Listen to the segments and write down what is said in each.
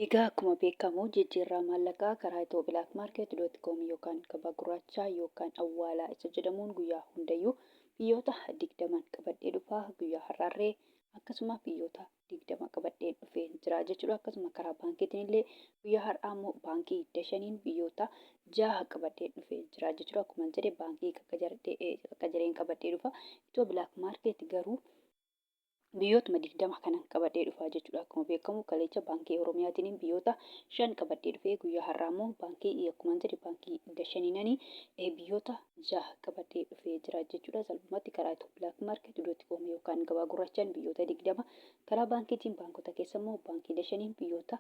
Egaa akkuma beekamu jijjiirraa maallaqaa karaa ethioblakmarket.com yookaan gabaa gurraachaa yookaan awwaalaa isa jedhamuun guyyaa hundayyuu biyyoota 20 qabadhee dhufa. Guyyaa har'aarree akkasuma biyyoota 20 qabadhee dhufee jira jechuudha. Akkasuma karaa baankiitiin illee guyyaa har'aa immoo baankii Dashaniin biyyoota 6 qabadhee dhufee jira jechuudha. Akkuma jedhe baankii qaqqajareen qabadhee dhufa. Ethio Black Market garuu biyyootuma 20 kanan qabadhee dhufaa jechuudha. Akkuma beekamu kaleecha baankii Oromiyaatiin biyyoota 5 qabadhee dhufee, guyyaa har'aa immoo baankii, akkuma jedhe, baankii Dashaniinanii biyyoota 6 qabadhee dhufee jira jechuudha. Salphumatti karaa ethioblakmarket.com yookaan gabaa gurraachaan biyyoota 20, karaa baankiitiin baankota keessa immoo baankii Dashaniin biyyoota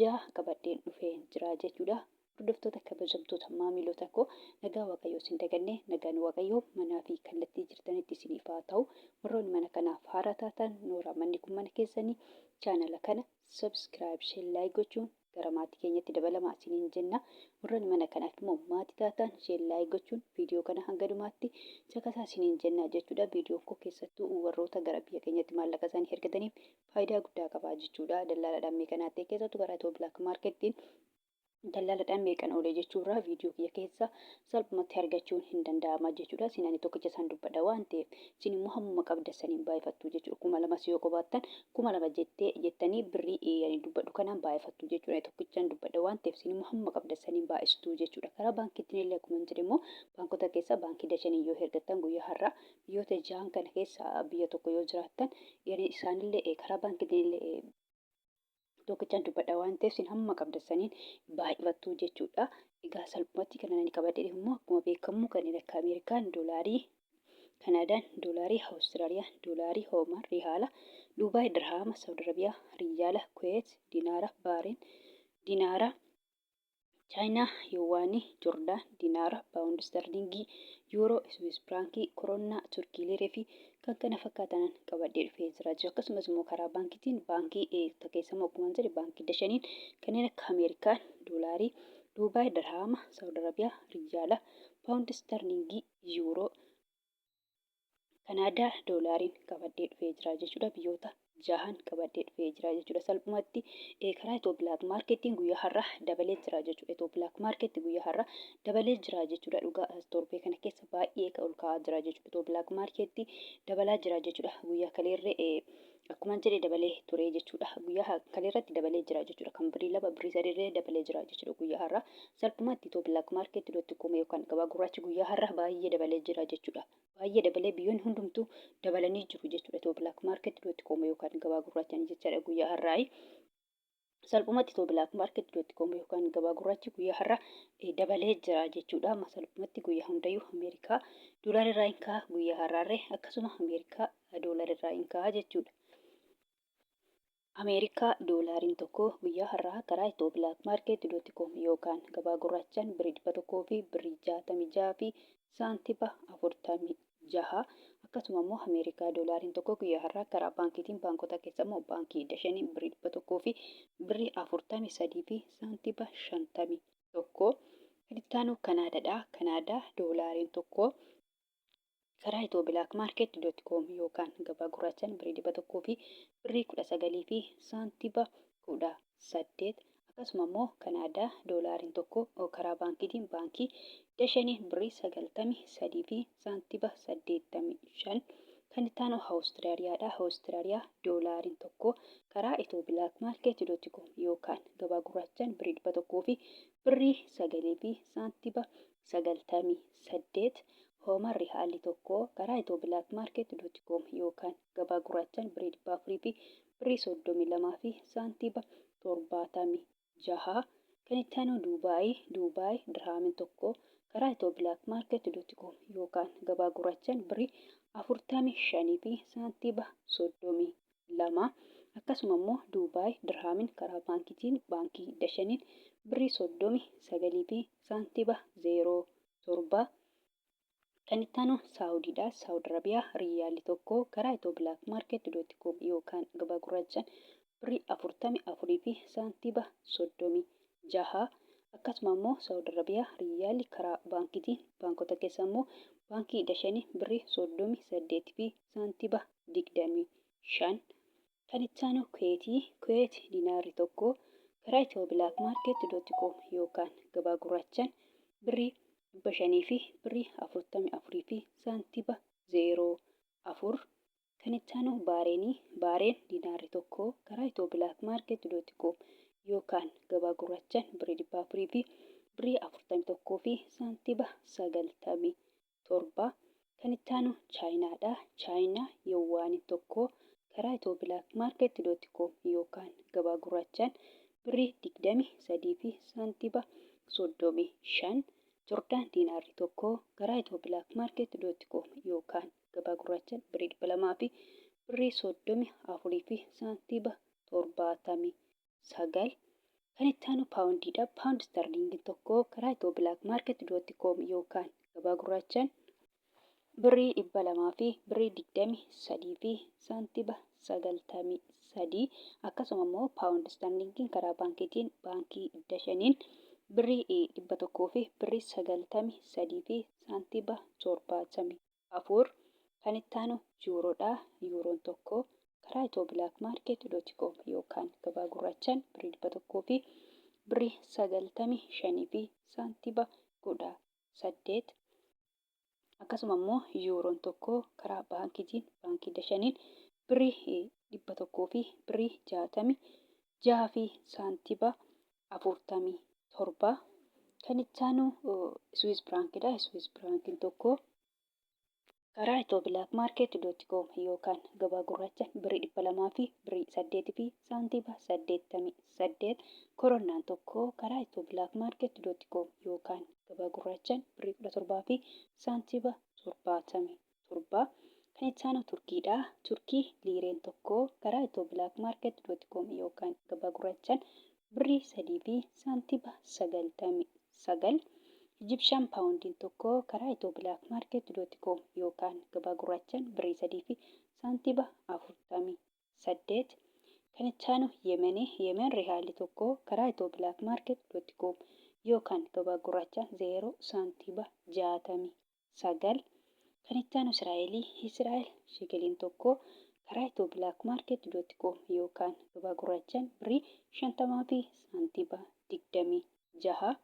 6 qabadhee dhufee jira jechuudha. Hordoftoota kabajamtoota maamiloota koo, nagaa Waaqayyoo isin daganne, nagaan Waaqayyoo manaa fi kallattii jirtanitti isiniif haa ta'u. Warroonni mana kanaaf haaraa taatan, nooraa, manni kun mana keessanii, chaanala kana subscribe, share, like gochuun gara maatii keenyatti dabalamaa isiniin jenna. Warroonni mana kanaaf immoo maatii taatan, share, like gochuun viidiyoo kana hanga dhumaatti caqasaa isiniin jenna jechuudha. Viidiyoon koo keessattuu warroota gara biyya keenyatti maallaqa isaanii ergataniif faayidaa guddaa qaba jechuudha. Dallaalaadhaan meeqanaa ta'e, keessattuu karaa Ethio Black Markettiin dallaaladhaan meeqan oole jechuurraa viidiyoo kiyya keessa salphumatti argachuun hin danda'ama jechuudha. Isin ani tokkicha isaan dubbadha waan ta'eef, isin immoo hammuma qabda saniin baay'ifattu jechuudha. 2000s yoo qabaattan 2000 jettee jettanii birrii ani dubbadhu kanaan baay'ifattu jechuudha. Tokkichaan dubbadha waan ta'eef, isin immoo hammuma qabda saniin baay'istu jechuudha. Karaa baankiitiin illee akkuma jedhe immoo baankota keessa baankii Dashanii yoo ergattan, guyyaa har'aa biyyoota jahan kana keessa biyya tokko yoo jiraattan, isaanillee karaa baankiitiin illee tokkichaan dubbadha waan ta'eef, isin hamma qabdan saniin baay'ifattu jechuudha. Egaa salphumatti kan ani qabadhe immoo akkuma beekamu kanneen akka Ameerikaan doolaarii, Kanaadaan doolaarii, Awustiraaliyaan doolaarii, Hoomaan rihaala, Duubaay dirhaama, Saawud Arabiyaa riyaala, Kuweet dinaara, Baareen dinaara, Chaayinaa Yuwaanii, Jordaan Dinaara, Paawundi Istarliingii, Yuuroo, Iswiis Firaankii, Koroonnaa, Turkii Liiree fi kan kana fakkaatanan qabadhee dhufee jira jechuudha. Akkasumas immoo karaa baankiitiin baankii keessa immoo akkuma jedhe baankii Dashaniin kanneen akka Ameerikaan Doolaarii, Duubaay Dirhaama, Saawud Arabiyaa Riyaala, Paawundi Istarliingii, Yuuroo, Kanaadaa doolaariin qabadhee dhufee jira jechuudha. Biyyoota jahan qabadhee dhufee jira jechuudha. Salphumatti karaa Ethio Black Marketiin guyyaa har'aa dabalee jira jechuudha. Ethio Black Market guyyaa har'aa dabalee jira jechuudha. Dhugaa torbee kana keessa baay'ee ol ka'aa jira jechuudha. Ethio Black Market dabalaa jira jechuudha. Guyyaa kaleerree akkuma jedhe dabalee ture jechuudha. Guyyaa kaleerratti dabalee jira jechuudha. Kan birrii 2, birrii 3 illee dabalee jira jechuudha guyyaa har'aa. Salphumatti Ethio Black Market dot com yookaan gabaa gurraachi guyyaa har'aa baay'ee dabalee jira jechuudha. Baay'ee dabalee, biyyoonni hundumtuu dabalanii jiru jechuudha. Ethio Black Market dot com yookaan gabaa gurraachaan jechaadha guyyaa har'aa. Salphumatti Ethio Black Market dot com yookaan gabaa gurraachi guyyaa har'aa dabalee jira jechuudha. Amma salphumatti guyyaa hundayyuu Ameerikaa doolaarri irraa hin ka'a guyyaa har'aarree, akkasuma Ameerikaa doolaarri irraa hin ka'a jechuudha. Ameerikaa doolaariin tokko guyyaa har'aa karaa Ethio Black Market dot com yookaan gabaa gurraachaan birrii 100 fi birrii 66 fi saantiba 46. Akkasuma immoo Ameerikaa doolaariin tokko guyyaa har'aa karaa baankiitiin baankota keessa immoo baankii Dashanii birrii 100 fi birrii 43 fi saantiba 51. Kan itti aanu Kanaadaadha. Kanaadaa doolaariin tokko karaa Ethio Black Market dot com yookaan gabaa gurraachaan birrii 100 fi birrii 19 fi saantiba 18. Akkasuma immoo Kanaadaa doolaariin tokko karaa baankiitiin baankii Dashanii birrii 93 fi saantiba 85. Kan itti aanu Awustiraaliyaadha. Awustiraaliyaa doolaariin tokko karaa Ethio Black Market dot com yookaan gabaa gurraachaan birrii 100 fi birrii 9 fi saantiba 98. Hoomaan rihaalli tokko karaa Ethio Black Market dot com yookaan gabaa gurraachaan birrii 400 fi birrii 32 fi saantiba 76. Kan itti aanu Duubaay. Duubaay dirhaamin tokko karaa Ethio Black Market dot com yookaan gabaa gurraachaan birrii 45 fi saantiba 32. Akkasuma immoo Duubaay dirhaamin karaa baankiitiin baankii Dashaniin birrii 39 fi saantiba 07. Kan itti aanu Saawudiidha. Saawud Arabiyaa riyyaalli tokko karaa Ethio Black Market dot com yookaan gabaa gurraachaan birrii 44 fi saantiba 36. Akkasuma immoo Saawud Arabiyaa riyyaalli karaa baankiitiin baankota keessa immoo baankii Dashanii birrii 38 fi saantiba 25. Kan itti aanu Kuweetii. Kuweet dinaarri tokko Karaa Itiyoo Bilaak Maarkeet doot koom yookaan gabaa gurraachaan birrii 500 fi birrii 44 fi saantiba 04. Kan itti aanu Baareenii. Baareen diinaarri tokko karaa Itiyoo Bilaak Maarkeet doot koom yookaan gabaa gurraachaan birrii 400 fi birrii 41 fi saantiba 97. Kan itti aanu Chaayinaadha. Chaayinaa Yowwaaniin tokko karaa Itiyoo Bilaak Maarkeet doot koom yookaan gabaa gurraachaan birrii 23 fi saantiba 35. Jordaan diinaarri tokko karaa Itiyoo Bilaak Maarkeet doot koom yookaan gabaa gurraachaan birrii 200 fi birrii 34 fi saantiba 79. Kan itti aanu paawundiidha. Paawundi istarliingiin tokko karaa Itiyoo Bilaak Maarkeet doot koom yookaan gabaa gurraachaan birrii 200 fi birrii 23 fi saantiba 93. Akkasuma immoo paawundi istarliingiin karaa baankiitiin baankii Dashaniin birrii 100 fi birrii 93 fi saantiba 74. Kan itti aanu yuuroodha. Yuuroon tokko karaa Itiyoo Bilaak Maarkeet doot koom yookaan gabaa gurraachaan birrii 100 fi birrii 95 fi saantiba 18. Akkasuma immoo yuuroon tokko karaa baankiitiin baankii Dashaniin birrii 100 fi birrii 66 fi saantiba 47. Kan itti aanu Swiss Firaankidha. Swiss Firaankiin tokko karaa Itiyoo Bilaak Maarkeet doot koom yookaan gabaa gurraacha birrii 200 fi birrii 8 fi saantiba 88. Koronaan tokko karaa Itiyoo Bilaak Maarkeet doot koom yookaan gabaa gurraachaan birrii 17 fi saantiba 77. Kan itti aanu Turkiidha. Turkii liireen tokko karaa Itiyoo Bilaak Maarkeet doot koom yookaan gabaa gurraachaan birrii 3 fi saantiba 99. Ijibshaan paawundiin tokko karaa Itiyoo Bilaak Maarkeet doot koom yookaan gabaa gurraachaan birrii 3 fi saantiba 48. Kan itti aanu Yemenii. Yemen rihaalli tokko karaa Itiyoo Bilaak Maarkeet doot koom yookaan gabaa gurraachaan 0 saantiba 69. Kan itti aanu Israa'elii. Israa'el shekeliin tokko karaa Itiyoo Bilaak Maarkeet doot koom yookaan gabaa gurraachaan birrii 50 fi saantiba 26.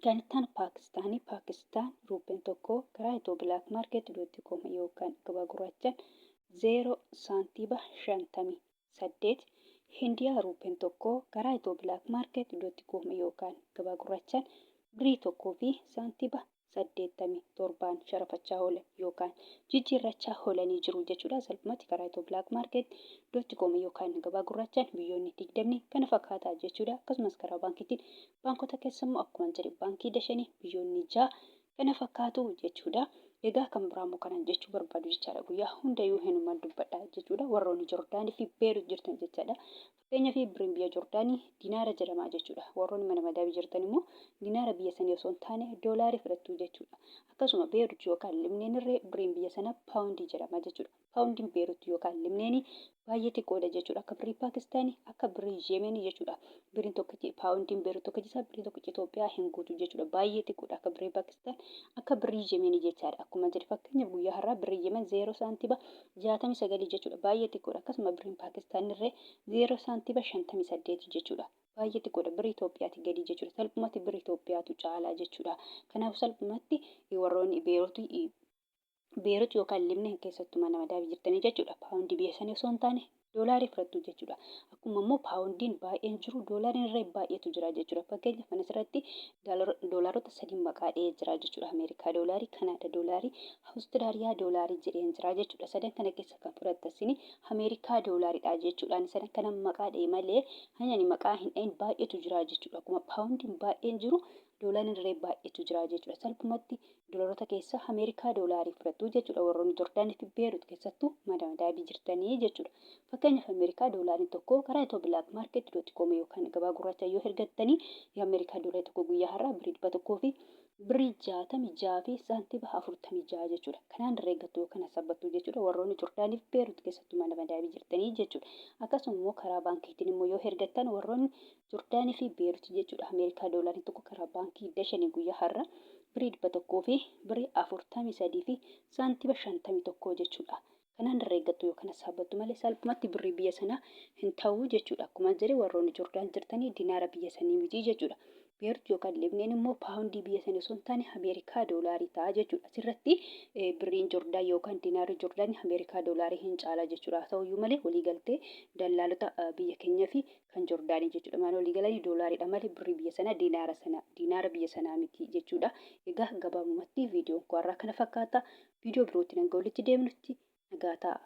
Kan itti aanu Paakistaanii. Paakistaan ruuppeen tokko karaa Itiyoo Bilaak Maarkeet doot koom yookaan gabaa gurraachaan 0 saantiba 58. Hindiyaa ruuppeen tokko karaa Itiyoo Bilaak Maarkeet doot koom yookaan gabaa gurraachaan birrii 1 fi saantiba 87 sharafachaa oolan yookaan jijjiirrachaa oolanii jiru jechuudha. Salphumatti karaa Itiyoo Bilaak Maarkeet doot koom yookaan gabaa gurraachaan biyyoonni 20 kana fakkaataa jechuudha. Akkasumas karaa baankiitiin baankota keessa immoo akkuma jedhe baankii Dashanii biyyoonni 6 kana fakkaatu jechuudha. Egaa kan biraa immoo kanan jechuu barbaadu jechaadha. Guyyaa hundayyuu hinuman dubbadha jechuudha. Warroonni Jordaanii fi Beerut jirtan jechaadha. Fakkeenyaaf birriin biyya Jordaanii dinaara jedhama jechuudha. Warroonni mana madaabii jirtan immoo dinaara biyya sanii osoo hin taane doolaarii fudhattu jechuudha. Akkasuma Beerut yookaan Libneen irree birriin biyya sanaa paawundii jedhama jechuudha. Paawundiin Beerut yookaan Libneenii baay'ee xiqqoodha jechuudha. Akka birrii Paakistaanii, akka birrii Yemenii jechuudha. Birriin tokkichi paawundiin Beerut tokkichi isaa birrii tokkichi Itoophiyaa hin guutu jechuudha. Baay'ee xiqqoodha akka birrii Paakistaan, akka birrii Yemenii jechaadha. Akkuma jedhe fakkeenyaaf guyyaa har'aa birrii Yemen 0 saantiba 69 jechuudha. Baay'ee xiqqoodha. Akkasuma birriin Paakistaan irree 0 saantiba 58 jechuudha. Baay'ee xiqqoodha. Birrii Itoophiyaati gadi jechuudha. Salphumatti birrii Itoophiyaatu caalaa jechuudha. Kanaaf salphumatti warroonni Beerut yookaan Libneen keessattuu mana madaabii jirtanii jechuudha. Paawundii biyya sanii osoo hin taane doolaarii fudhattu jechuudha. Akkuma immoo paawundiin baay'een jiru doolaariin irra baay'eetu jira jechuudha. Fakkeenyaaf kan asirratti doolaarota 3 maqaa dha'ee jira jechuudha. Ameerikaa doolaarii, Kanaada doolaarii, Awustiraaliyaa doolaarii jedheen jira jechuudha. Sadan kana keessa kan fudhattan Ameerikaa doolaariidha jechuudha. Ani sadan kana maqaa dha'e malee ani maqaa hin dha'in baay'eetu jira jechuudha. Akkuma paawundiin baay'een jiru doolaariin irra baay'eetu jira jechuudha. Salphumatti Doolaarota keessaa Ameerikaa doolaarii fudhattu jechuudha. Warroonni Jordaanii fi Beerut keessattuu madaabii jirtanii jechuudha. Fakkeenyaaf Ameerikaa doolaariin tokko karaa Itiyoo Bilaak Maarkeet doot koom yookaan gabaa gurraacha yoo ergattanii Ameerikaa doolaarii tokko guyyaa har'aa birrii 100 fi birrii 66 fi saantiba 46 jechuudha. Kanaan irra eeggattu yookaan hasabbattu jechuudha. Warroonni Jordaanii fi Beerut keessattuu mana madaabii jirtanii jechuudha. Akkasuma immoo karaa baankiitiin immoo yoo ergattan warroonni Jordaanii fi Beerut jechuudha. Ameerikaa doolaariin tokko karaa baankii Dashanii guyyaa har'aa birrii 100 fi birrii 43 fi saantiba 51 jechuudha. Kanaan herreeggattu yookaan hassaabattu malee salphumatti birrii biyya sanaa hin ta'u jechuudha. Akkuma jedhe warroonni Jordaan jirtanii dinaara biyya sanii miti jechuudha. Beerut yookaan Libneen immoo paawundii biyya sanii osoo hin taane Ameerikaa doolaarii ta'a jechuudha. Asirratti birriin Jordaan yookaan dinaarri Jordaan Ameerikaa doolaarii hin caala jechuudha. Haa ta'uyyuu malee waliigaltee dallaalota biyya keenyaa fi kan Jordaanii jechuudha. Maal walii galanii doolaariidha malee birrii biyya sanaa dinaara sana dinaara biyya sanaa miti jechuudha. Egaa gabaabumatti viidiyoon koo har'aa kana fakkaata. Viidiyoo birootiin hanga walitti deemnutti nagaa ta'a.